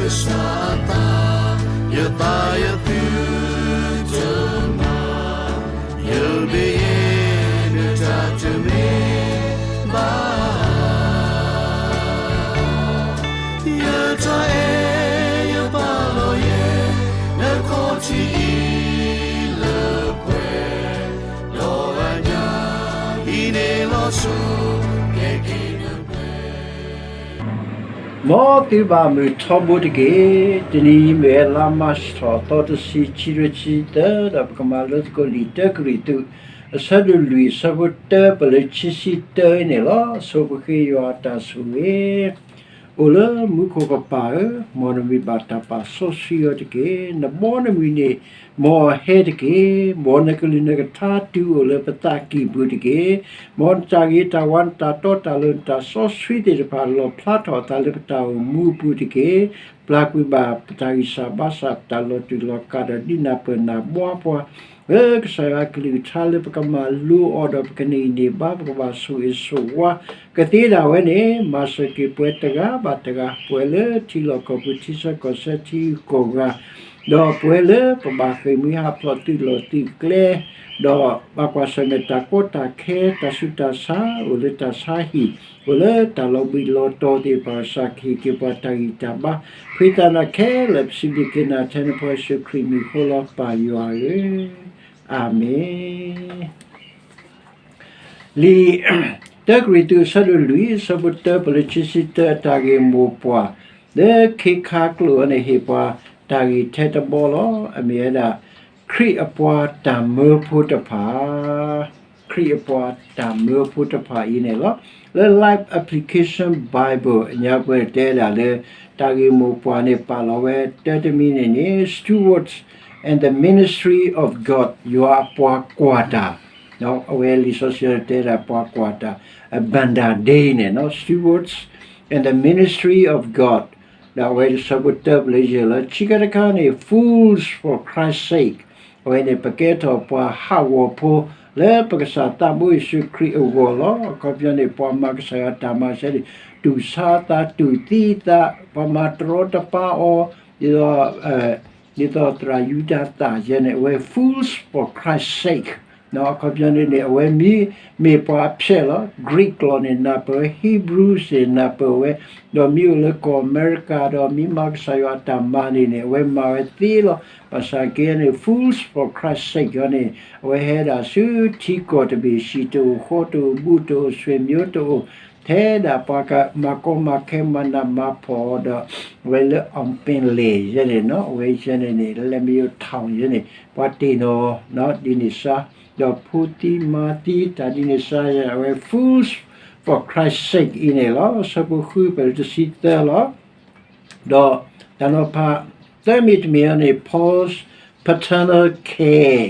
ကစၢ်အသး, ယသးယသုတမၤ, ယမ့ၢ်ယဲ နတၢ်တမ့ၢ်ဘၣ်. ယတၢ်အဲၣ်ယပာ်လီၤယဲ နခီၣ်ထံးအံၤလၢပှဲၤ, ဒီးအညၣ်အံၤန့ၣ်လီၤဆီ ကဲက့ၤနပှဲၤ မ်သုဘၣ်မုာ်ထီဘိတက့ၢ်. တနံၤအံၤမ့ၢ်ဝဲလါမၢ်ၡးထီၣ်သီတဆံ ခံကထိခံဆံသၢ ဒီးပကမၤလိသကိးလံာ်တၢကရံၣ်သူး အဆၢဒိၣ်လွံၢ် အဆၢဖိတၢပလၢခံဆံတၢအံၤန့ၣ်လီၤ. ဆိပဃ့ယွၤအတၢ်ဆိၣ်ဂ့ၤ အိၣ်လၢမူခိၣ်ကပၤဧၢ, မ်နမံၤဘၣ်တၢ်ပာ်စီဆှံအီၤတက့ၢ်. နဘီနမုၢ်န့ၣ် မ်အဟဲတက့ၢ်. မ်နကလုၢ်နကထါတုၤအိၣ်လၢပသးကံၢ်ပူၤတက့ၢ်. မ်နတၢ်ဂ့ၤတၢ်ဝါ နတၢ်တီတၢ်လိၤ နတၢ်စီဆှံသ့ၣ်တဖၣ် လီၣ်ဖျါထီၣ်အသးလၢပတၢ်အိၣ်မူအပူၤတက့ၢ်. ပျၢ်ကွံာ်ဘၣ်ပတၢ်ဂံၢ်စၢ်ဘါစၢ် ပတၢ်လီၤတူာ်လီၤကာ်ဒီးဒုးနၢ်ပၢၢ်နၢ်ဘှါပှၤ လၢကစၢ်ယွၤအကလုၢ်ကထါလၢပကမၤလိအီၤဒီးပကန့ၢ်အံၤန့ၢ်ဘါ ပကဘၣ်ဆိၣ်ဂ့ၤဆိၣ်ဝါကသ့ဒၣ်ဝဲန့ၣ် မၤစၢၤက့ၤပှၤတဂၤဘၣ်တဂၤ ပှၤလၢထံလီၢ်ကီၢ်ပူၤ ထံဆၢကီၢ်ဆၢ ထံဂုၤကီၢ်ဂၤ ဒီးပှၤလၢပဘၣ်ဃ့ၢ်မှံဟးဖျိးသုးလီၢ်သုးကျဲ ဒီးဘၣ်ကွၢ်ဆၢၣ်မဲာ်တၢ်ကီတၢ်ခဲ တၢ်ဆူးတၢ်ဆါ အိၣ်လၢတၢ်ဆါဟံၣ် အိၣ်လၢတၢ်လီၤဘှံးလီၤတီၤသ့ၣ်တဖၣ် ကစၢ်ကဟ့ၣ်က့ၤပှၤတၢ်ဂံၢ်တၢ်ဘါ ဖှံသးနးခဲလၢာ် ပစံးဘျုးက့ၤနၤထဲနဖိယ့ၣ်ၡူးခရံာ်မံၤဃိလီၤ ပၢ်ယွၤဧၢ, အၤမ့ၣ်. လံာ်တၢကရံၣ်သူး အဆၢဒိၣ်လွံၢ် အဆၢဖိတၢပလၢခံဆံတၢ အတၢ်ဂ့ၢ်မိၢ်ပှၢ် လၢခ့ခါကျိာ်အံၤန့ၣ် ဟ့ၣ်ပှၤတၢ်ဂ့ၢ်ထဲတဘီလီၤ. အမ့ၢ်ဝဲဒၣ် ခရံာ်အပှၤတၢ်မၢဖိတဖၣ် ခရံာ်အပှၤတၢ်မၢဖိတဖၣ်အံၤန့ၣ်လီၤ. လၢ Life Application Bible အညါပှဲၤတဲဒၣ်လၢ တၢ်ဂ့ၢ်မိၢ်ပှၢ်န့ၣ် ပာ်လီၤဝဲတၢတမံၤန့ၣ်န့ၣ် Stewards and the Ministry of God ယွၤအပှၤကွၢ်တၢ် အဝဲလံာ်စီဆှံတဲဒၣ်ပှၤကွၢ်တၢ် အဘၣ်ဒၣ်ဒ့န့ၣ် Stewards and the Ministry of God ဒီးအဝဲဆၢဖိတၢပလၢယဲၢ်လီၤ. ခံခါတခါန့ၣ် Fools for Christ's sake အဝဲန့ၣ် ပကဲထီၣ်ပှၤဟးဂီၤဖိ လၢပကစၢ်သးဘိယ့ၣ်ၡူးခရံာ်အဂီၢ်လီၤ. အခီပညီန့ၣ် ပှၤမၤကစၢ်ယွၤတၢ်မၤစၢၤန့ၣ် တူၢ်ဆါသးတူၢ်သံသး ပှၤမၤတရီတပါအီၤ ဒ်သိး ဒ်သိးသရၣ်ယူဒၤသၣ်ယဲန့ၣ် အဝဲ fools for Christ's sake အခီပညီန့ၣ်န့ၣ် အဝဲမ့ၢ် မ့ၢ်ပှၤအဖျဲၣ်လီၤ. Greek ကျိာ်န့ၣ် နၢ်ပၢၢ်ဝဲ Hebrews န့ၣ် နၢ်ပၢၢ်ဝဲ ဒီးမ့ၢ်အိၣ်လၢကီၢ်အမဲရကၤ ဒီးမ့ၢ်မၤကစၢ်ယွၤအတၢ်မၤန့ၣ်န့ၣ် အဝဲမၤဝဲသ့လီၤ. ဘၣ်ဆၣ်က့န့ၣ် fools for Christ's sake ယဲန့ၣ် အဝဲဟဲဒၣ်ဆူထံကီၢ်တဘ့ၣ် ဟံၣ်တအိၣ် ဃီတအိၣ် ဘူၣ်တအိၣ် ဆွေမျိုးတအိၣ် ထဲဒၣ်ပှၤကမၤကီမၤခဲ မၤနးမၤဖှီၣ်အီၤဒီး အဝဲလၢ အောင်ပင်လယ် ယဲန့ၣ်နီၤ အဝဲယဲန့ၣ်န့ၣ် လၢမ့ၢ်ယိၣ်ထီၣ်ယဲန့ၣ် ပှၤတ့ၢ်နီၤ ဒ်န့ၣ်စါ ဒီးဖိသံမါသံတၢ်ဒ်န့ၣ်စါယဲ အဝဲ fools for Christ's sake အံၤန့ၣ်လီၤ. ဆၢဖိဃု ပလၢတဆံသၢလီၤ. ဒီးတၢ်နီၤဖး သၢမံၤတမံၤအံၤန့ၣ် Paul's paternal care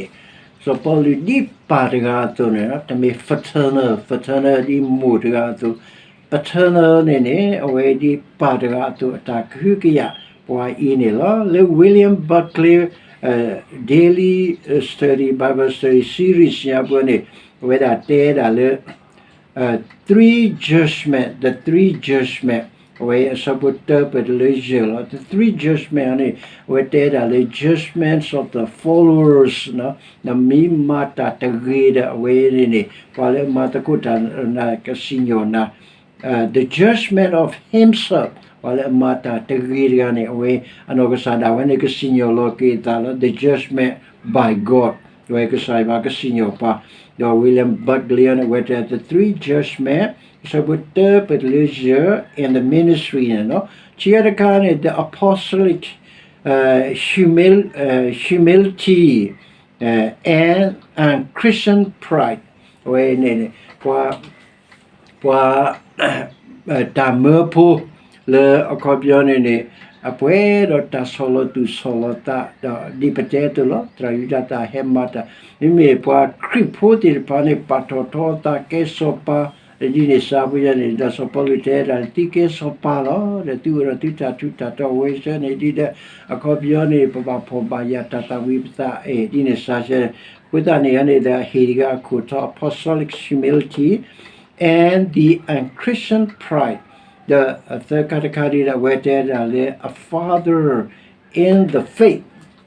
စီၤပီလူးဒ်ပၢ်တဂၤအသိးန့ၣ် တမ့ၢ် fraternal, fraternal ဒ်မိၢ်တဂၤအသိး paternal န့ၣ်န့ၣ် အဝဲဒ်ပၢ်တဂၤအသိး အတၢ်ကဟုကယာ်ပှၤအံၤန့ၣ်လီၤ. လၢ William Barclay Daily Study Bible Study Series ညါပှဲၤန့ၣ် အဝဲဒၣ်တဲဒၣ်လၢ three judgment, the three judgment အဝဲအဆၢဖိတၢပၢၢ်တလၢယဲၢ်လီၤ. The three judgment န့ၣ် အဝဲတဲဒၣ်လၢ judgments of the followers နမ့ၢ်မၤတၢ်တဂ့ၤဒီးအဝဲန့ၣ်န့ၣ် ပှၤလၢအမၤသကိးတၢ်နၤကစံၣ်ညီၣ်နၤ the judgment of himself ပှၤလၢအမၤတၢ်တဂ့ၤတဂၤန့ၣ် အဝဲအနီၢ်ကစၢ်ဒၣ်ဝဲန့ၣ် ကစံၣ်ညီၣ်လီၤက့ၤအသးလီၤ. The judgment by God အဝဲကစၢ်ယွၤကစံၣ်ညီၣ်ပှၤ ဒီး William Barclay န့ၣ် အဝဲတဲ the three judgment အဆၢဖိတၢပၢၢ်တလၢယဲၢ် in the ministry န့ၣ်နီၤ ခံခါတခါန့ၣ် the apostolic humil- humility and Christian pride အဝဲန့ၣ် ပှၤ ပှၤ တၢ်မၢဖိ လၢအခီပညီန့ၣ်န့ၣ် အပှဲၤဒီးတၢ်ဆီၣ်လီၤသူၣ်ဆီၣ်လီၤသး ဒီးဒ်ပတဲအသိးလီၤ သရၣ်ယူဒၤသၣ်ဟဲမၤတၢ် မ့မ့ၢ်ပှၤခရံာ်ဖိသ့ၣ်တဖၣ်န့ၣ် ပာ်ထီၣ်ထီအသးကဲစီၤပၤ ဒ်န့ၣ်စါပှဲၤန့ၣ် ဒီးစီၤပီလူးတဲဒၣ် သုကဲစီၤပၤလီၤ ဒီးသုအိၣ်ဒီးသုတၢ်ထူးတၢ်တီၤဝဲဆၢန့ၣ် ဒ်ဒီး အခီပညီန့ၣ် ပဘၣ်ဖှီၣ်ဘၣ်ယာ်တၢ်သးဝံၣ်ပသးအဲၣ် ဒ်န့ၣ်စါဆၢ အဃိသတးန့ၣ်န့ၣ်ဒီး ဟ့ၣ်တဂၤအခိၣ်ထီ apostolic humility and the unchristian pride ဒီးအသၢခါတခါဒ်ဒီး အဝဲတဲဒၣ်လၢ a father in the faith,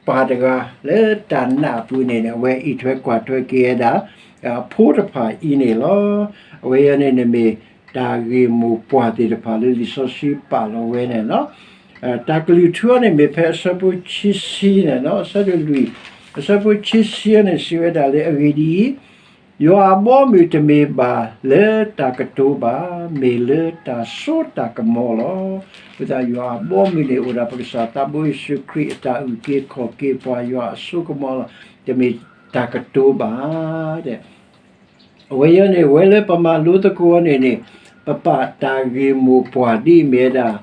ပၢ်တဂၤလၢတၢ်နာ်အပူၤန့ၣ်န့ၣ် အဝဲအံးထွဲကွၢ်ထွဲက့ၤဝဲဒၣ် အဖိတဖၣ်အံၤန့ၣ်လီၤ. အဝဲအံၤန့ၣ်န့ၣ်မ့ၢ်တၢ်ဂ့ၢ်မိၢ်ပှၢ်သ့ၣ်တဖၣ်လၢလံာ်စီဆှံပာ်လီၤဝဲန့ၣ်လီၤ. တၢ်ကလုၢ်ထူန့ၣ်မ့ၢ်ဖဲအဆၢဖိခံဆံန့ၣ်လီၤ, အဆၢဒိၣ်လွံၢ်, အဆၢဖိခံဆံန့ၣ်စံးဝဲဒၣ်လၢ အဂ့ၢ်ဒ်အံၤ, ယွၤအဘီအမုၢ်တမ့ၢ်ဘၣ်လၢတၢ်ကတိၤဘၣ်, မ့ၢ်လၢတၢ်စိတၢ်ကမီၤလီၤ. အဃိသတးယွၤအဘီအမုၢ်န့ၣ်အိၣ်ဒၣ်ပကစၢ်သးဘိယ့ၣ်ၡူးခရံာ်အတၢ်အုၣ်က့ၤခီၣ်က့ၤပှၤ ယွၤအစိကမီၤလီၤ. တမ့ၢ်တၢ်ကတိၤဘၣ် အဝဲအံၤန့ၣ် ဝဲလၢပမၤလိသကိးအီၤန့ၣ်န့ၣ် ပပာ်တၢ်ဂ့ၢ်မိၢ်ပှၢ်ဒ်အမ့ၢ်ဝဲဒၣ်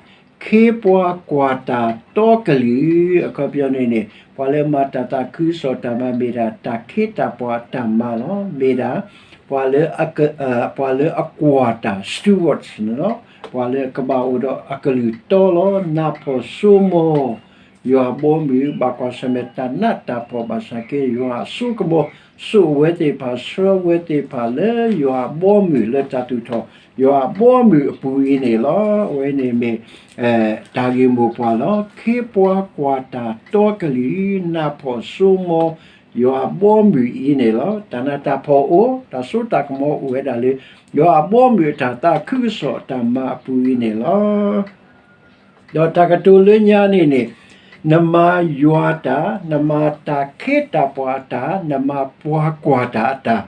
ခ့ပှၤကွၢ်တၢ်တီကလုာ် အခီပညီန့ၣ်န့ၣ် ပှၤလၢအမၤတၢ်သးခုကစီၣ်တၢ်မၤ မ့ၢ်ဒၣ်တၢ်ခ့တၢ်ပှၤအတၢ်မၤလီၤ. မ့ၢ်ဒၣ် ပှၤလၢအ ပှၤလၢအကွၢ်တၢ် stewards န့ၣ်လီၤ. ပှၤလၢကဘၣ်အိၣ်ဒီးအကလုၢ်တီလီၤ. နၢ်ဖှီၣ်စိမိၤ ယွၤအဘီအမုၢ် ဘၣ်ကွၢ်ဆၢၣ်မဲာ်တၢ်နးတၢ်ဖှီၣ် ဘၣ်ဆၣ်က့ ယွၤအစိကမီၤ စိာ်အဝဲသ့ၣ်တဖၣ် ဆှၢဝဲသ့ၣ်တဖၣ်လၢယွၤအဘီအမုၢ် လၢတၢ်သူၣ်ထီၣ် ယွၤအဘီအမုၢ်အပူၤအံၤန့ၣ်လီၤ. အဝဲန့ၣ်မ့ၢ် တၢ်ဂ့ၢ်မိၢ်ပှၢ်လီၤ. ခ့ပှၤကွၢ်တၢ်တီကလုာ် နၢ်ဖှီၣ်စိမိၤ ယွၤအဘီအမုၢ်အံၤန့ၣ်လီၤ. တၢ်နးတၢ်ဖှီၣ်အိၣ် တၢ်စိတၢ်ကမီၤအိၣ်ဝဲဒၣ်လၢ ယွၤအဘီအမုၢ်အတၢ်သးခုကစီၣ်အတၢ်မၤအပူၤအံၤန့ၣ်လီၤ. ဒီးတၢ်ကတိၤလၢညါန့ၣ်န့ၣ် နမၤယွၤတၢ်, နမၤတၢ်ခ့တၢ်ပှၤအတၢ်, နမၤပှၤကွၢ်တၢ်အတၢ်,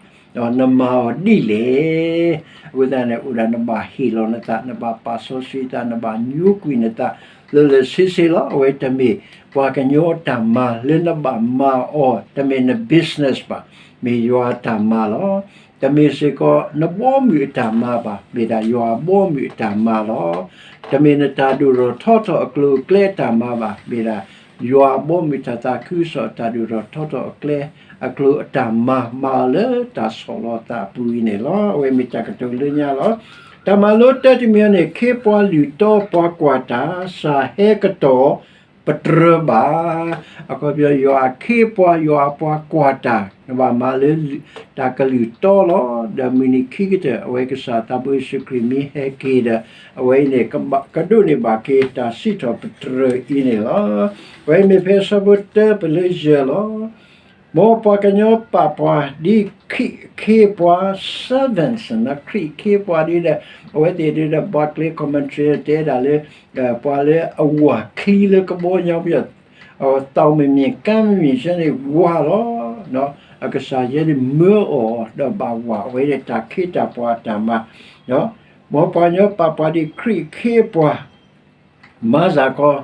နမၤအီၤဒ်လဲၣ်. အဃိသတးန့ၣ် အိၣ်ဒၣ်နဘၣ်ဟ့ၣ်လီၤနသး, နဘၣ်ပာ်စီဆှံသး, နဘၣ်ညိကွံာ်နသး လၢလၢဆ့ဆ့လီၤ. အဝဲတမ့ၢ်ပှၤကညီအတၢ်မၤလၢနဘၣ်မၤအီၤ, တမ့ၢ်န business ဘၣ်, မ့ၢ်ယွၤအတၢ်မၤလီၤ. တမ့ၢ်စ့ၢ်ကီးနဘီမုၢ်အတၢ်မၤဘၣ်, မ့ၢ်ဒၣ်ယွၤအဘီမုၢ်အတၢ်မၤလီၤ. တမ့ၢ်နတၢ်ဒိၣ်ထီၣ်ထီထီၣ်အကျိၤအကျဲအတၢ်မၤဘၣ်, မ့ၢ်ဒၣ်ယွၤအဘီမုၢ်တၢ်သးခုကစီၣ်အတၢ်ဒိၣ်ထီၣ်ထီထီၣ်အကျဲ အကျိၤအတၢ်မၤ, မၤအီၤလၢတၢ်ဆီၣ်လီၤသးအပူၤအံၤန့ၣ်လီၤ. အဝဲမ့ၢ်တၢ်ကတိၤလၢညါလီၤ. တၢ်မၤလိတၢတမံၤအံၤန့ၣ် ခ့ပှၤလုၢ်တီပှၤကွၢ်တၢ် စၢ်ဟဲကတီၢ် ပတြၢၤဘၣ်. အခီပညီ ယွၤအခ့အပှၤ ယွၤအပှၤကွၢ်တၢ် နဘၣ်မၤလၢတၢ်ကလုၢ်တီလီၤ. ဒီးမုၢ်နံၤခံကတၢၢ် အဝဲကစၢ်သးဘိယ့ၣ်ၡူးခရံာ်မ့ၢ်ဟဲက့ၤဒီး အဝဲအံၤန့ၣ် ကဒိးန့ၢ်ဘၣ်က့ၤတၢ်စံးထီၣ်ပတြၢၤအံၤန့ၣ်လီၤ. အဝဲမ့ၢ်ဖဲအဆၢဖိတၢပလၢယဲၢ်လီၤ. မ်ပှၤကညီပာ်ပှၤဒ်ခရံာ်အခ့အပှၤ servants န့ၣ် ခရံာ်အခ့အပှၤဒ်ဒီး အဝဲသ့ၣ်ဒ်ဒီး Barclay Commentary တဲဒၣ်လၢ ပှၤလၢအဝၢ်ချံလၢကဘီညါပယီၤ သီမ့ၢ်မ့ၢ်ကါမ့ၢ်မ့ၢ်ဆၢန့ၣ် ဝၢ်လီၤ. အကစၢ်ယဲန့ၣ်မၢအီၤ ဒီးဘၣ်ဝၢ်ဝဲဒၣ်တၢ်ခ့တၢ်ပှၤအတၢ်မၤ မ်ပှၤကညီပာ်ပှၤဒ်ခရံာ်အခ့အပှၤ မၤစ့ၢ်ကီး,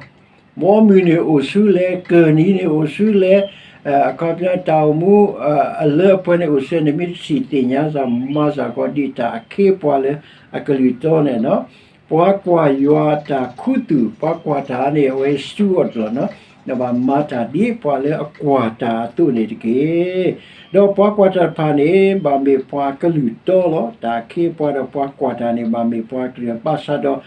ဘီမုၢ်န့ၣ်အိၣ်ဆူလဲၣ်, ကၢၢ်နံၤန့ၣ်အိၣ်ဆူလဲၣ်, အခီပညီတၢ်အိၣ်မူ အလၢအပှဲၤန့ၣ်အိၣ်ဆူလဲၣ်န့ၣ် မ့ၢ်တထံၣ်သ့ၣ်ညါစ့ၢ် မၤစ့ၢ်ကီးဒ်တၢ်အခ့အပှၤလၢအကလုၢ်တီန့ၣ်လီၤ. ပှၤကွၢ်ယွၤအတၢ်ခူသူၣ်, ပှၤကွၢ်တၢ်န့ၣ် အဝဲ steward လီၤ. နဘၣ်မၤတၢ်ဒ်ပှၤလၢအကွၢ်တၢ်အသိးန့ၣ်တက့ၢ်. ဒီးပှၤကွၢ်တၢ်တဖၣ်န့ၣ် ဘၣ်မ့ၢ်ပှၤကလုၢ်တီလီၤ. တၢ်အခ့အပှၤဒီးပှၤကွၢ်တၢ်န့ၣ် ဘၣ်မ့ၢ်ပှၤကလုၢ် ဘၣ်ဆၣ်ဒီး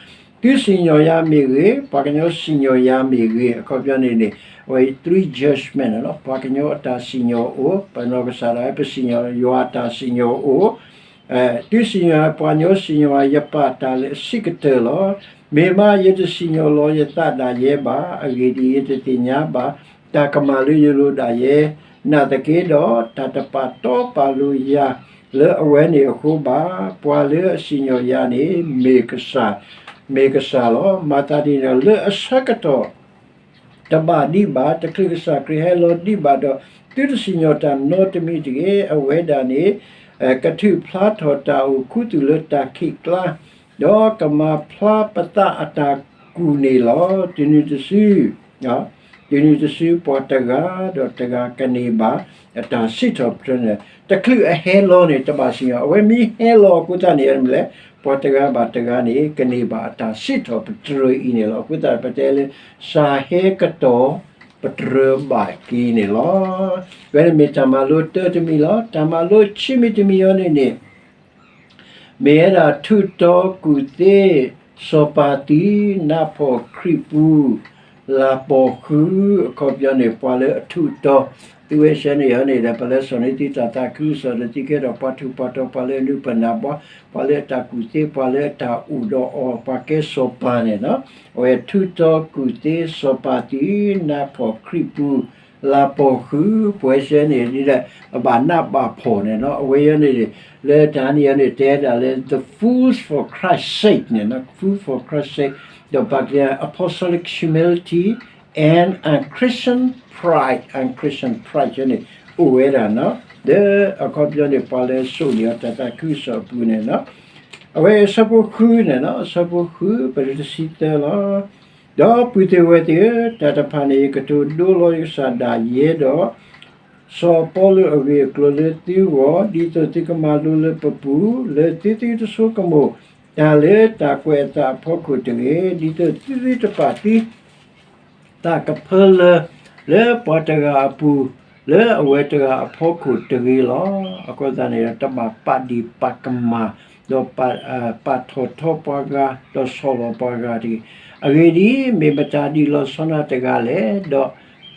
သုစံၣ်ညီၣ်ယၤမ့ၢ်ဂ့ၤ, ပှၤကညီစံၣ်ညီၣ်ယၤမ့ၢ်ဂ့ၤ, အခီပညီန့ၣ်န့ၣ် အဝဲ three judgment လီၤ. ပှၤကညီအတၢ်စံၣ်ညီၣ်အိၣ်, ပနီၢ်ကစၢ်ဒၣ်ဝဲပစံၣ်ညီၣ် ယွၤအတၢ်စံၣ်ညီၣ်အိၣ်, သုစံၣ်ညီၣ်ယၤ, ပှၤကညီစံၣ်ညီၣ်ယၤ, ယပာ်တၢ်လၢအဆံးကတၢၢ်လီၤ. မ့ၢ်မး ယတစံၣ်ညီၣ်လီၤယသးဒၣ်ယဲဘၣ်. အဂ့ၢ်ဒ်အံၤ, ယတသ့ၣ်ညါဘၣ်တၢ်ကမၣ်လၢယလိၤဒၣ်ယဲ, နာ်သက့ဒီး, တၢ်တပာ်တီပာ်လိၤယၤလၢအဝဲန့ၣ်အဃိဘၣ်. ပှၤလၢအစံၣ်ညီၣ်ယၤန့ၣ် မ့ၢ်ကစၢ်, မ့ၢ်ကစၢ်လီၤ. မၤသးဒ်န့ၣ်ဒီး လၢအဆၢကတီၢ် တဘၣ်ဒံးဘၣ်, တချုးကစၢ်ခရံာ်ဟဲလီၤဒံးဘၣ်ဒီး, သုတစံၣ်ညီၣ်တၢ်နီတမံၤတဂ့ၤ. အဝဲဒၣ်န့ၣ် ကထုးဖျါထီၣ်တၢ်အိၣ်ခူသူၣ်လၢတၢ်ခံးကျါ, ဒီးကမၤဖျါပသးအတၢ်ကူၣ်န့ၣ်လီၤ. တနံၤတစု တနံၤတစုပှၤတဂၤဒီးတဂၤကန့ၢ်ဘၣ်အတၢ်စံးထီၣ်ပတြၢၤန့ၣ်, တချုးအဟဲလီၤန့ၣ် တဘၣ်စံၣ်ညီၣ်, အဝဲမ့ၢ်ဟဲလီၤအဃိသတးန့ၣ် မ့ၢ်လဲၣ်, ပှၤတဂၤဘၣ်တဂၤန့ၣ် ကန့ၢ်ဘၣ်အတၢ်စံးထီၣ်ပတြၢၤအံၤန့ၣ်လီၤ. အဃိသတးပတဲလၢ စၢ်ဟဲကတီၢ်ပတြၢၤဘၣ်က့ၤန့ၣ်လီၤ. ဝဲန့ၣ်မ့ၢ်တၢ်မၤလိတၢတမံၤလီၤ. တၢ်မၤလိဆံးမံၤတမံၤအံၤန့ၣ်န့ၣ် မ့ၢ်ဝဲဒၣ်ထူးတီၤကူၣ်သ့ စီၤပၤသံ နၢ်ဖှီၣ်ခရံာ်ပူၤ လၢပိာ်ဃုာ် အခီပညီန့ၣ် ပှၤလၢအထူးတီၤ သုဝဲဆၢန့ၣ်အီၤန့ၣ်ဒီး ပလဲၤစိာ်န့ၢ်သုတၢ်သးခုကစီၣ်ဒီး သုကဲထီၣ်ပှၤထူးပှၤတီၤ ပှၤလၢအနုာ်ပနၢ်ဘှီ, ပှၤလၢအတၢ်ကူၣ်သ့, ပှၤလၢအတၢ်အိၣ်ဒီးအီၤ, ပှၤကဲစီၤပၤန့ၣ်လီၤ. အဝဲထူးတီၤကူၣ်သ့စီၤပၤသု နၢ်ဖှီၣ်ခရံာ်ပူၤ လၤပီၢ်ဃုာ် ပဝဲဆၢန့ၣ်ဒီး အဘၣ်နးဘၣ်ဖှီၣ်န့ၣ်လီၤ. အဝဲအံၤန့ၣ် လၢတၢ်န့ၣ်အံၤန့ၣ် တဲဒၣ်လၢ the fools for Christ's sake န့ၣ်လီၤ, fool for Christ's sake, ဒီးပှၤက apostolic humility and unchristian pride, unchristian pride န့ၣ် အိၣ်ဝဲဒၣ်န့ၣ်လီၤ. ဒီးအခီပညီန့ၣ် ပှၤလၢအစိာ်န့ၢ်အီၤတၢ်သးခုကစီၣ်အပူၤန့ၣ်လီၤ. အဝဲအဆၢဖိဃုန့ၣ်လီၤ, အဆၢဖိဃု ပတဆံသၢလီၤ. ဒီးပုၢ်သ့ၣ်ဝဲၢ်သ့ၣ်ဧၢ, တၢ်တဖၣ်န့ၣ် ယကတိၤဒိလီၤယကစၢ်ဒၣ်ယဲဒီး စီၤပီလူးအဂ့ၢ်အကျိၤလၢသုဂီၢ်, ဒ်သိးသုကမၤလိလၢပပူၤ, လၢသုသုတဆိကမိၣ် တၢ်လၢတၢ်ကွဲးအသးအဖီခိၣ်တဂ့ၤ, ဒ်သိးသုသုတပာ်သု သးကဖၢလၢ လၢပှၤတဂၤအပူၤ, လၢအဝဲတဂၤအဖီခိၣ်တဂ့ၤလီၤ. အဃိသတးန့ၣ်ဒီး တဘၣ်ပာ်ဒံၣ်ပာ်ကမၣ်, ဒီးပာ်ထီၣ်ထီပှၤဂၤ, ဒီးဆီၣ်လီၤပှၤဂၤတဂ့ၤ. အဂ့ၢ်ဒ်အံၤ, မ့ၢ်မတၤဒုးလီၤဆီနၤတဂၤလဲၣ်, ဒီး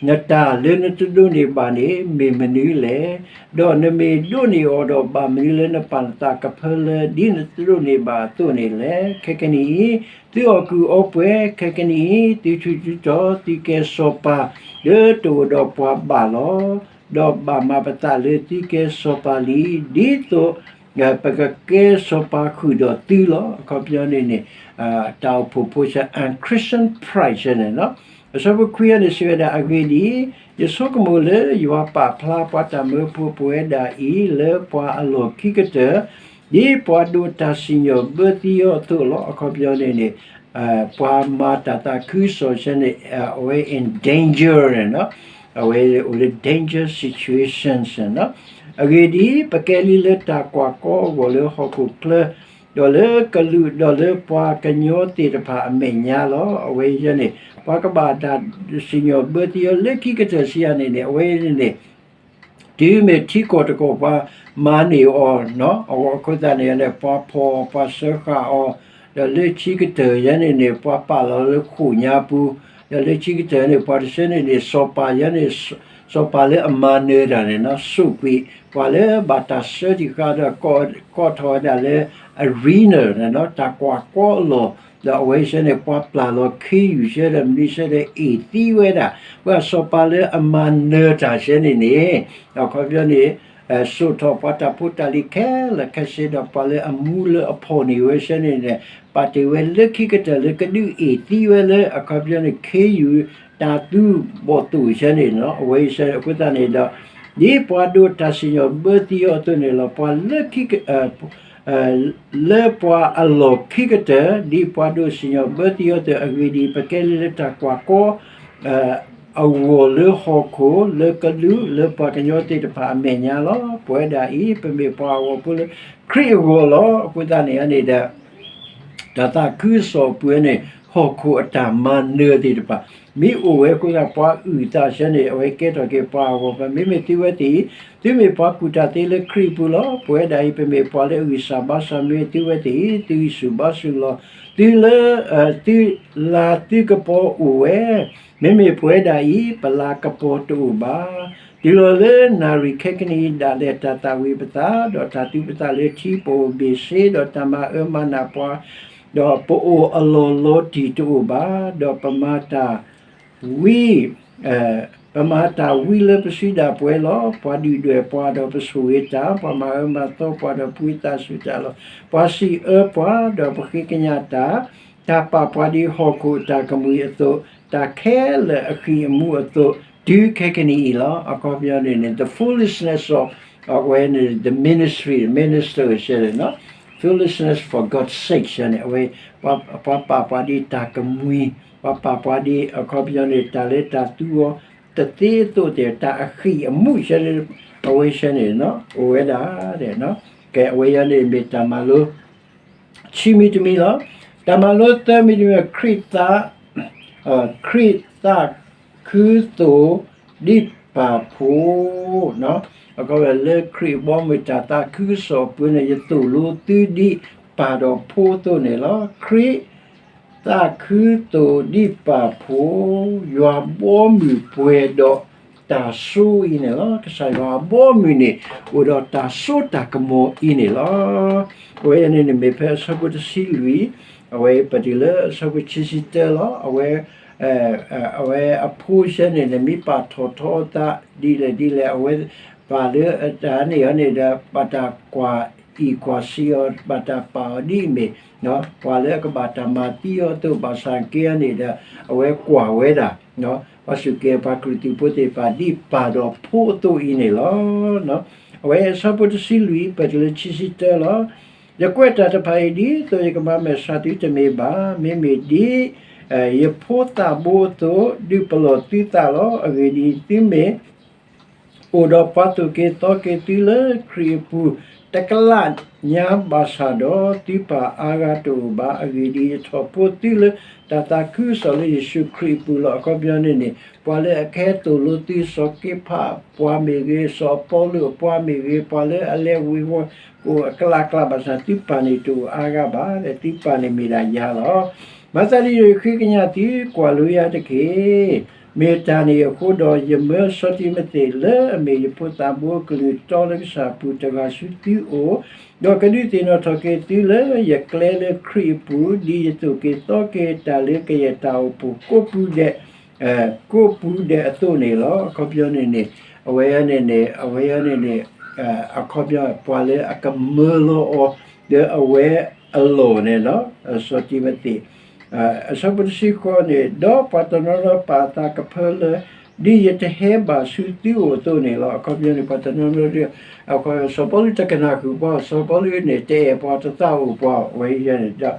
နတၢ်လၢနတဒိးန့ၢ်ဘၣ်န့ၣ် မ့ၢ်မနုၤလဲၣ်. ဒီးနမ့ၢ်ဒိးန့ၢ်အီၤဒီးဘၣ်မနုၤလၢနပာ်နသးကဖၢလၢ ဒ်နတဒိးန့ၢ်ဘၣ်အသိးန့ၣ်လဲၣ်. ခဲကနံၣ်အံၤ သုအီၣ်ကုၢ်အီပှဲၤ, ခဲကနံၣ်အံၤ သုထူးသုတီၤ, သုကဲစီၤပၤ လၢတအိၣ်ဒီးပှၤဘၣ်လီၤ. ဒီးဘၣ်မၤပသးလၢသုကဲစီၤပၤလံ, ဒ်သိး ပကကဲစီၤပၤဃုာ်ဒီးသုလီၤ. အခီပညီန့ၣ်န့ၣ် တၢ်အိၣ်ဖှိၣ်ဖိဆၢ unchristian pride ဆၢန့ၣ်လီၤ. အဆၢဖိခွံန့ၣ် စံးဝဲဒၣ်, အဂ့ၢ်ဒ်အံၤ, ယဆိကမိၣ်လၢယွၤပာ်ဖျါပှၤတၢ်မၢဖိပဝဲဒၣ်အံၤ လၢပှၤအလီၢ်ခံကတၢၢ် ဒ်ပှၤဒိးတၢ်စံၣ်ညီၣ်ဘၢသံအီၤအသိးလီၤ. အခီပညီန့ၣ်န့ၣ် ပှၤမၤတၢ်သးခုကစီၣ်ဆၢန့ၣ် အဝဲ in danger န့ၣ်လီၤ. အဝဲအိၣ်လၢ danger situations န့ၣ်လီၤ. အဂ့ၢ်ဒ်အံၤ, ပကဲလံလၢတၢ်ကွၢ်ကီအဂီၢ်လၢဟီၣ်ခိၣ်ချၢ, ဒီးလၢကလူး, ဒီးလၢပှၤကညီသ့ၣ်တဖၣ်အမဲာ်ညါလီၤ. အဝဲအံၤန့ၣ် ပှၤကဘၣ်တၢ်စံၣ်ညီၣ်ဘၢသံအီၤလၢခံကတၢၢ်ဆံးယၤန့ၣ်န့ၣ် အဝဲအံၤန့ၣ်န့ၣ် တုၤမ့ၢ်ထံကီၢ်တကီၢ်ပှၤမၤန့ၢ်အီၤန့ၣ်လီၤ. အဃိသတးန့ၣ်န့ၣ် ပှၤဖီၣ်အီၤ, ပှၤစၢဃာ်အီၤ, ဒီးလၢခံကတၢၢ်ယဲန့ၣ်န့ၣ် ပှၤပာ်လီၤလၢဃိာ်ညါပူၤ, ဒီးလၢခံကတၢၢ်န့ၣ် ပှၤတဆၢန့ၣ်န့ၣ် စီၤပၤယဲန့ၣ် စီၤပၤလၢအမၤနၢၤတၢ်န့ၣ်လီၤ, စူးကွံာ် ပှၤလၢဘၣ်တၢ်ဆၢတံၢ်ဃာ်ဒီး ကိးထီၣ်ဝဲဒၣ်လၢ arena န့ၣ်လီၤ, တၢ်ကွၢ်ကီအလီၢ်, ဒီးအဝဲဆၢန့ၣ် ပှၤပျၢ်လီၤခ့ယုၢ်ဆၢဒီး မနုၤဆၢဒီးအ့ၣ်သံဝဲဒၣ်, ပှၤစီၤပၤလၢအမၤနၢၤတၢ်ဆၢန့ၣ်န့ၣ် အခီပညီန့ၣ် စိာ်ထီၣ်ပှၤတၢ်ဖိတၢ်လံၤခဲလၢာ်ခဲဆ့ဒီး ပှၤလၢအမူလၢအဖီၣ်န့ၢ်ဝဲဆၢန့ၣ်န့ၣ် ပာ်တ့ၢ်ဝဲလၢခံကတၢၢ်လၢကဒုးအ့ၣ်သံဝဲလၢ အခီပညီန့ၣ် ခ့ယုၢ်တၢ်သူဘီၣ်သိၣ်ဆၢန့ၣ်လီၤ. အဝဲဆၢအဃိသတးန့ၣ်ဒီး ဒ်ပှၤဒိးတၢ်စံၣ်ညီၣ်ဘၢသံအီၤအသိးန့ၣ်လီၤ. ပှၤလၢခံက လၢပှၤအလီၢ်ခံကတၢၢ် ဒ်ပှၤဒိးစံၣ်ညီၣ်ဘၢသံအီၤအသိး အဂ့ၢ်ဒ်အံၤ, ပကဲလံလၢတၢ်ကွၢ်ကီ အဂီၢ်လၢဟီၣ်ခိၣ်, လၢကလူး, လၢပှၤကညီသ့ၣ်တဖၣ်အမဲာ်ညါလီၤ. ပဝဲဒၣ်အံၤ ပမ့ၢ်ပှၤအဂီၢ်ဖိလၢခရံာ်အဂီၢ်လီၤ. အဃိသတးန့ၣ်န့ၣ်ဒီး တၢ်သးခုကစီၣ်အပူၤန့ၣ် ဟီၣ်ခိၣ်အတၢ်မၤနၢၤသ့ၣ်တဖၣ် မ့ၢ်အိၣ်ဝဲအဃိသတး ပှၤအုၣ်သးဆၢန့ၣ် အဝဲကဲထီၣ်က့ၤပှၤအဂီၢ်, မ့မ့ၢ်သုဝဲသ့ၣ်အံၤ သုမ့ၢ်ပှၤကူၣ်တၢ်သ့လၢခရံာ်အပူၤလီၤ. ပဝဲဒၣ်အံၤ ပမ့ၢ်ပှၤလၢအဂံၢ်စၢ်ဘါစၢ်, မ့မ့ၢ်သုဝဲသ့ၣ်အံၤ သုဂံၢ်ဆူၣ်ဘါဆူၣ်လီၤ. သုလၢ သုလၤသုကပီၤအိၣ်ဝဲ, မ့မ့ၢ်ပဝဲဒၣ်အံၤ ပလၤကပီၤတအိၣ်ဘၣ်. တုၤလီၤလၢနၣ်ရံၣ်ခဲကနံၣ်အံၤ ဒၣ်လဲာ်တၢ်သၣ်ဝံၤပသး, ဒီးတၢ်သူပသးလၢထံပအိၣ်ဘ့ၣ်ဆ့, ဒီးတၢ်မၤအၢမၤနးပှၤ, ဒီးပအိၣ်အလီၢ်လီၤတံၢ်တအိၣ်ဘၣ်, ဒီးပမၤတၢ် ဝံ ပမၤတၢ်ဝံလၢပစုဒၣ်ပှဲၤလီၤ. ပှၤဒုၣ်ဒွဲၣ်ပှၤဒီးပဆိၣ်ဂ့ၤတၢ်, ပှၤမၤအၢမၤသီပှၤဒီးပှ့ၤသးစူၤတၢ်လီၤ. ပှၤစံးအၢပှၤဒီးပဃ့ကညးတၢ်, တၢ်ပာ်ပှၤဒ်ဟီၣ်ခိၣ်အတၢ်ကမှံၤအသိး, တၢ်ခဲလၢာ်အဃံၢ်အမူအသိး, တုၤခဲကနံၣ်အံၤလီၤ. အခီပညီန့ၣ်န့ၣ် the foolishness of အဝဲန့ၣ် the ministry, minister ဆၢန့ၣ်လီၤ. Foolishness for God's sake ဆၢန့ၣ် အဝဲ ပှၤပာ်ပှၤဒ်တၢ်ကမှံၤ, ပှၤပာ်ပှၤဒ် အခီပညီန့ၣ် တၢ်လၢတၢ်သူအီၤတသ့အသိးသ့ၣ် တၢ်အဃံၢ်အမူဆၢန့ၣ် အဝဲဆၢန့ၣ် အိၣ်ဝဲဒၣ်. ကဲ အဝဲအံၤန့ၣ်မ့ၢ်တၢ်မၤလိ ခံမံၤတမံၤလီၤ. တၢ်မၤလိသၢမံၤတမံၤ ခရံာ်သး ခရံာ်သးခုသိၣ်ဒံးပၢ်ဖိ, အခီပညီလၢခရံာ်အဘီအမုၢ်တၢ်သးခုကစီၣ်အပူၤန့ၣ် ယသိၣ်လိသုဒ်ပၢ်ဒီးဖိအသိးန့ၣ်လီၤ. ခရံာ်သးခုသိၣ်ဒံးပၢ်ဖိ, ယွၤဘီမုၢ်ပှဲၤဒီး တၢ်စိအံၤန့ၣ်လီၤ. ကစၢ်ယွၤအဘီအမုၢ်န့ၣ် အိၣ်ဒီးတၢ်စိတၢ်ကမီၤအံၤန့ၣ်လီၤ. အဝဲန့ၣ်န့ၣ်မ့ၢ်ဖဲအဆၢဖိတဆံလွံၢ်, အဝဲပတုၤလၢအဆၢဖိခံဆံတၢလီၤ. အဝဲ အဝဲအဖိဆဲန့ၣ်န့ၣ် မ့ၢ်ပာ်ထီၣ်ထီအသးဒ်လဲၣ်ဒ်လဲၣ်, အဝဲပာ်လၢတၢ်န့ၣ်အီၤန့ၣ်ဒီး ဘၣ်တၢ်ကွၢ်အံၣ်ကွၢ်စံးအီၤ, ဘၣ်တၢ်ပာ်အီၤဒ်အမ့ၢ် ပှၤလၢအကဘၣ်တၢ်မၤသံအီၤအသိး, ဘၣ်ဆၣ်က့အီၤန့ၣ်ဒီး အဝဲကွၢ်ဝဲဒၣ် ပှၤစူၢ်က့ၤပှၤကလုာ်သူၣ်ဖိသ့ၣ်တဖၣ် ဒ်ပၢ်ဒီးဖိအသိးအံၤန့ၣ်လီၤ. အဝဲအဆၢဖိတဆံလွံၢ် ပတုၤလၢခံဆံတၢလီၤ. ယကွဲးတၢ်တဖၣ်အံၤ ဒ်သိးယကမၤမဲာ်ဆှးသုတမ့ၢ်ဘၣ်. မ့မ့ၢ်ဒ်ယဖိသးဘိအသိး, ဒုးပလီၢ်သုသးလီၤ. အဂ့ၢ်ဒ်အံၤ, သုမ့ၢ် အိၣ်ဒီးပှၤသိၣ်က့ၤသီက့ၤသုလၢခရံာ်အပူၤ တကလးညါဘၣ်ဆၣ်ဒီး, သုပၢ်အါဂၤတအိၣ်ဘၣ်. အဂ့ၢ်ဒ်အံၤ, ယထီၣ်ဖိသုလၢတၢ်သးခုကစီၣ်လၢယ့ၣ်ၡူးခရံာ်အပူၤလီၤ. အခီပညီန့ၣ်န့ၣ် ပှၤလၢအကဟဲသိၣ်လိသု စီၤက့ဖးအပှၤမ့ၢ်ဂ့ၤ, စီၤပီလူးအပှၤမ့ၢ်ဂ့ၤ, ပှၤလၢအလဲၤဝ့ၤဝီၤ ကအိၣ်အကလးကျါဘၣ်ဆၣ် သုပၢ်န့ၣ်တအိၣ်အါဂၤဘၣ်, သုပၢ်န့ၣ်မ့ၢ်ဒၣ်ယၤလီၤ. မၤသးဒ်န့ၣ်ဒီး ယဃ့ကညးသု, ကွၢ်လိယၤတက့ၢ်. မ့ၢ်တၢ်န့ၣ်အဃိဒီး ယမၢစီၤတံၤမသ့း လၢအမ့ၢ်ယဖိသးဘိအကလုၢ်တီလၢကစၢ်အပူၤတဂၤဆူသုအိၣ်, ဒီးကဒုးသ့ၣ်နီၣ်ထီၣ်က့ၤသုလၢယကျဲလၢခရံာ်အပူၤ, ဒ်ယသိၣ်က့ၤသီက့ၤတၢ်လၢကယဲၢ်တၢ်အိၣ်ဖှိၣ်ကိးပူၤဒဲး ကိးပူၤဒဲးအသိးန့ၣ်လီၤ. အခီပညီန့ၣ်န့ၣ်, အဝဲန့ၣ်န့ၣ်, အဝဲန့ၣ်န့ၣ်, အခီပညီ ပှၤလၢအကမၢလီၤအီၤ လၢအဝဲအလီၢ်န့ၣ်လီၤ. စီၤတံၤမသ့း အဆၢဖိတဆံဃိးန့ၣ်, ဒီးပှၤတနီၤနီၤပာ်အသးကဖၢလၢ ဒ်ယတဟဲဘၣ်ဆူသုအိၣ်အသိးန့ၣ်လီၤ. အခီပညီန့ၣ် ပှၤတနီၤနီၤ, စီၤပီလူးတကနၣ်ဃုာ်ပှၤ, စီၤပီလူးန့ၣ် တအဲၣ်ပှၤတသးအိၣ်ပှၤဝဲန့ၣ်ဒီး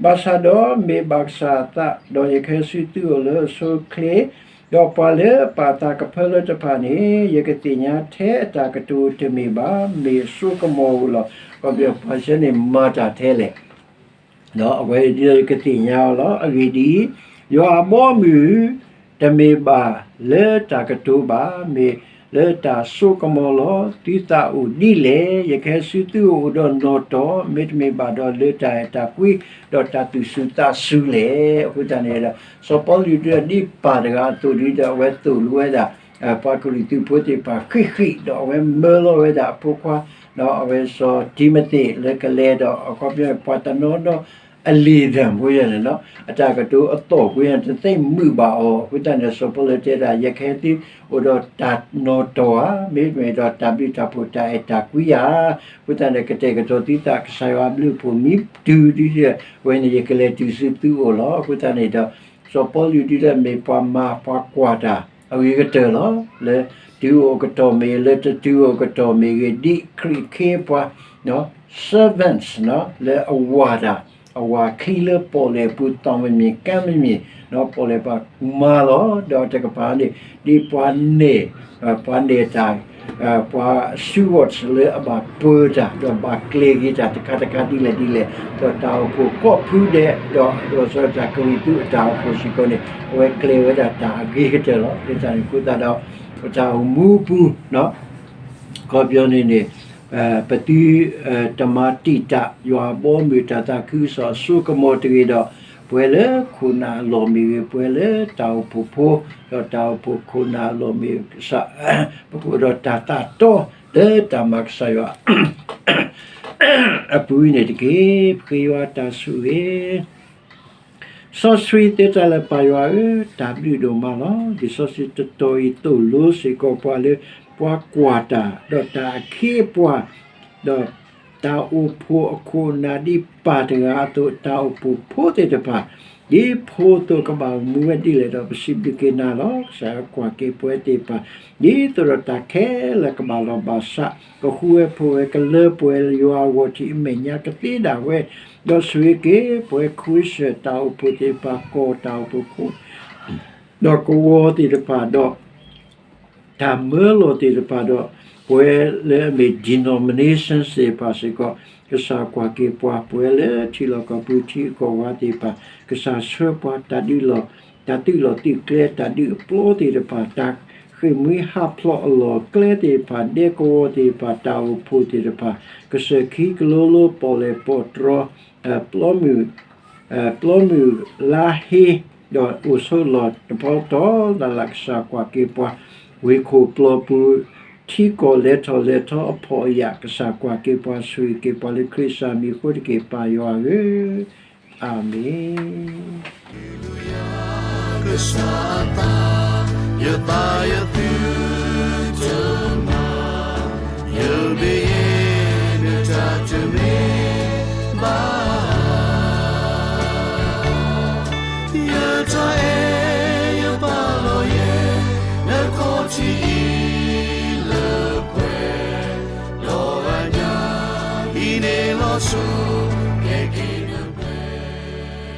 ဘၣ်ဆၣ်ဒီးမ့ၢ်ဘၣ်ကစၢ်အသး, ဒီးယကဟဲဆူသုအိၣ်လၢအဆိအချ့, ဒီးပှၤလၢအပာ်အသးကဖၢလၢတဖၣ်န့ၣ် ယကသ့ၣ်ညါထဲအတၢ်ကတိၤတမ့ၢ်ဘၣ်, မ့ၢ်အစိကမီၤဧိၤလီၤ. အခီပညီ ပှၤဆဲန့ၣ်မၤတၢ်ထဲလဲၣ် ဒီးအဝဲဒၣ်ယကသ့ၣ်ညါအီၤလီၤ. အဂ့ၢ်ဒ်အံၤ, ယွၤအဘီအမုၢ် တမ့ၢ်ဘၣ်လၢတၢ်ကတိၤဘၣ်, မ့ၢ်လၢတၢ်စိကမီၤလီၤ. သုသးအိၣ်ဒ်လဲၣ်. ယကဟဲဆူသုအိၣ်ဒီးနီၣ်တီၢ်, မ့တမ့ၢ်ဘၣ်ဒီးလၢတၢ်အဲၣ်တၢ်ကွံ ဒီးတၢ်သူၣ်စူၤသးစူၤလဲၣ်. အဃိသတးန့ၣ်ဒီး စီၤပီလူးဒ်ပၢ်တဂၤအသိးဒ်ဒီး အဝဲသိၣ်လိဝဲဒၣ် ပှၤကလုာ်သုးဖိသ့ၣ်တဖၣ်ဃံးဃံး, ဒီးအဝဲမၢလီၤဝဲဒၣ်အဖိခွါ ဒီးအဝဲစီၤတံၤမသ့းလၢကလဲၤဒီး အခီပညီ ပှၤတနီၤနီၤ အလံာ်ဒၢၣ်ဖိယဲန့ၣ်လီၤ. အတၢ်ကတိၤအသီၣ်ဖိယဲန့ၣ် တသ့ၣ်မုာ်ဘၣ်အီၤ. အဃိသတးန့ၣ် စီၤပီလူးတဲဒၣ် ယကဟဲသုအိၣ်ဒီးတၢ်နီၣ်တီၢ်ဧါ, မ့တမ့ၢ်ဒီးတၢ်ဘျုးတၢ်ဖှိၣ်တၢ်အဲၣ်တၢ်ကွံဧါ. အဃိသတးန့ၣ် ကတဲာ်ကတီၤသုသး ကစၢ်ယွၤအဘျုးအဖှိၣ်မ့ၢ်တုၤဒ်ဒီး ဝဲန့ၣ်ယကလဲၤတုၤဆူသုအိၣ်လီၤ. အဃိသတးန့ၣ်ဒီး စီၤပီလူးဒ်ဒီးမ့ၢ်ပှၤမၤပှၤကွၢ်တၢ် အဂ့ၤကတၢၢ်လီၤ. လၢတုၤအိၣ်ကတီၢ်မ့ၢ်ဂ့ၤ, လၢတတုၤအိၣ်ကတီၢ်မ့ၢ်ဂ့ၤ, ဒ်ခရံာ်အခ့အပှၤ servants လၢအဝၤတၢ်, အဝၤချံလၢပီၣ်လဲၣ်အပူၤ သီၣ်မ့မ့ၢ်ကါမ့မ့ၢ်, ပီၣ်လဲၣ်ပှၤမၤလီၤ. ဒီးတကပၤန့ၣ် ဒ်ပှၤနဲၣ်, ပှၤနဲၣ်တၢ်, ပှၤ stewards လၢအဘၣ်ပၢတၢ် ဒီးဘၣ်ကျဲၤက့ၤတၢ်တခါတခါဒ်လဲၣ်ဒ်လဲၣ်, ဒီးတၢ်အိၣ်ဖှိၣ်ကိးဖုဒဲး ဒီးလီၤဆီဒၣ်တၢ်ကရံၣ်သူးအတၢ်အိၣ်ဖှိၣ်စ့ၢ်ကီးန့ၣ် အဝဲကျဲၤဝဲဒၣ်တၢ်အဂ့ၤကတၢၢ်လီၤ. လၢတၢ်န့ၣ်အဃိသတးဒီး ပတၢ်အိၣ်မူအပူၤ အခီပညီန့ၣ်န့ၣ် ပသုတမၤတံာ်တာ် ယွၤအဘီအမုၢ်တၢ်သးခုကစီၣ်အစိကမီၤတဂ့ၤဒီး ပှၤလၢခိၣ်နၢ်အလီၢ်မ့ၢ်ဂ့ၤ, ပှၤလၢတၢ်အိၣ်ဖှိၣ်ဖိ ဒီးတၢ်အိၣ်ဖှိၣ်ခိၣ်နၢ်အလီၢ်မ့ၢ်ဂ့ၤ, ပကအိၣ်ဒီးတၢ်သးတီလၢတၢ်မၤကစၢ်ယွၤ အပူၤအံၤန့ၣ်တက့ၢ်. ပဃ့ယွၤတၢ်ဆိၣ်ဂ့ၤ စီဆှံသ့တၢ်လၢပၢ်ယွၤဧၢ, တၢ်ဘျုးဒိၣ်မးလီၤ. လံာ်စီဆှံတတီၤအံၤသိၣ်လိစ့ၢ်ကီးပှၤလၢ ပှၤကွၢ်တၢ်, ဒီးတၢ်အခ့အပှၤ, ဒီးတၢ်အိၣ်ဖှိၣ်အခိၣ်အနၢ်ဒ်ပၢ်တဂၤအသိး တၢ်အိၣ်ဖှိၣ်ဖိသ့ၣ်တဖၣ် ဒ်ဖိအသိးကဘၣ်မူဝဲဒ်လဲၣ်ဒီး ပစံးဘျုးက့ၤနၤလီၤ. ကစၢ်ယွၤကွၢ်က့ၤပဝဲသ့ၣ်တဖၣ် ဒ်သိးဒီးတၢ်ခဲလၢာ်ကဘၣ်လီၤဘၣ်စး, ကဃုဝဲဖိးဝဲကလၢပှဲၤယွၤအဂီၢ်ထံးအမဲာ်ညါကသ့ဒၣ်ဝဲ, ဒီးဆိၣ်ဂ့ၤက့ၤပဝဲခဝ့ၡၢၣ်တၢ်အိၣ်ဖှိၣ်သ့ၣ်တဖၣ် ကီၢ်တၢ်အိၣ်ဖှိၣ်ခိၣ် ဒီးကဝီၤသ့ၣ်တဖၣ်ဒီး တၢ်မၢလီၤသ့ၣ်တဖၣ်ဒီး ပဝဲလၢအမ့ၢ် denomination သ့ၣ်တဖၣ်စ့ၢ်ကီး ကစၢ်ကွၢ်က့ၤပှၤ ပဝဲလၢထံလီၢ်ကီၢ်ပူၤထံအကီၢ်ဝါသ့ၣ်တဖၣ် ကစၢ်ဆှၢပှၤ တၢ်ဒုးလီၤ, တၢ်သုးလီၢ်သုးကျဲ တၢ်ဒုးအပျီသ့ၣ်တဖၣ် တၢ်ဃ့ၢ်မှံဟးဖျိးအလီၢ်အကျဲသ့ၣ်တဖၣ် ဒဲကဝီၤသ့ၣ်တဖၣ် တၢ်အိၣ်ဖှိၣ်သ့ၣ်တဖၣ် ကစၢၢ်ခံကလိလိ ပီၣ်လဲၣ်ပီၣ်တြီၤ ပျီမုၢ် ပျီမုၢ်လါဟ့ ဒီးအိၣ်ဆိးလီၢ်တပတီၢ်လၢ်လၢ် ကစၢ်ကွၢ်က့ၤပှၤ ဝ့ၢ်ခိၣ်ပျီပူၤ ထံကီၢ်လဲၤထီၣ်လဲၤထီအဖှီၣ်အယာ် ကစၢ်ကွၢ်က့ၤပှၤဆိၣ်ဂ့ၤက့ၤပှၤလၢခရံာ်စၢ်မံၤအဃိတက့ၢ် ပၢ်ယွၤဧၢ, အၤမ့ၣ်. ကစၢ်အသး ယသးယသုတမၤ, ယဘ့ၣ်ယဲၢ်နတၢ်တမ့ၢ်ဘၣ် ယတၢ်အဲၣ်ယပာ်လီၤယဲၢ် နခီၣ်ထံးအံၤလၢပှဲၤဒီးအညၣ်, ဟံးန့ၢ်လီၤဆူ